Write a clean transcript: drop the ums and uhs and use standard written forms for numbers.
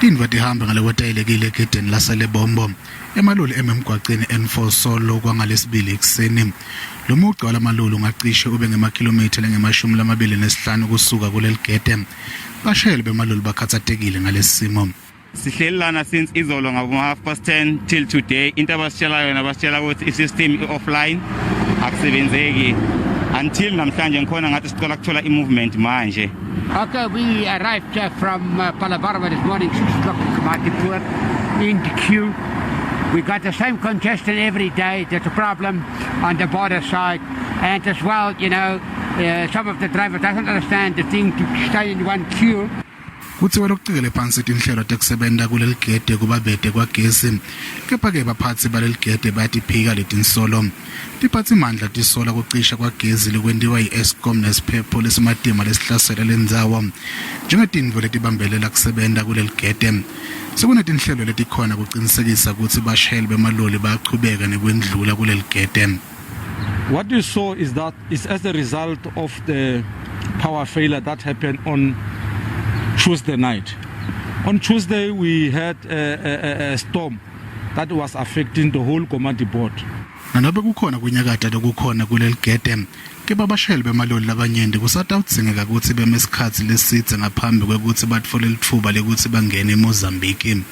Tintfo tihambe ngalokwetayelekile egedeni laseLebombo. Emaloli eme emgwaceni N4 solo kwangalesibili ekuseni. Lo mugca walamaloli ungacishe ube ngemakhilomitha langema-25 kusuka kuleligede. Bashayeli bemaloli bakhatsatekile ngalesi simo. Sihleli lana since izolo ngabo 10:30 till today. Into abasitshela yona, basitshela ukuthi i-system i-offline, akusebenzeki until namhlanje. Ngikhona ngathi sicela kuthola i-movement manje. Okay, we arrived from Phalaborwa this morning, 6 o'clock in Komatipoort, in the queue. We got the same congestion every day. There's a problem on the border side. And as well, some of the drivers doesn't understand the thing to stay in one queue. Kuthiwa lokucikele phansi tinhlelo tekusebenta kuleligede kubabete kwagesi. Kepha-ke baphatsi baleligede bayatiphika letinsolo. Tiphatsimandla tisola kucisha kwagezi lokwentiwa yi-Eskom nesiphepho lesimatima lesihlasela lendzawo njengetintfo letibambelela kusebenta kuleligede. Sekunetinhlelo letikhona kucinisekisa kutsi bashayeli bemaloli bayachubeka nekwendlula kuleligede. What you saw is that is as a result of the power failure that happened on Tuesday night. On Tuesday, we had a storm that was affecting the whole Komatipoort. Nanobe kukhona kunyakata lokukhona kuleligede, kepha abashayeli bemaloli labanyenti kusatawudzingeka kutsi beme sikhatsi lesidze ngaphambi kwekutsi batfole litfuba lekutsi bangene eMozambiki.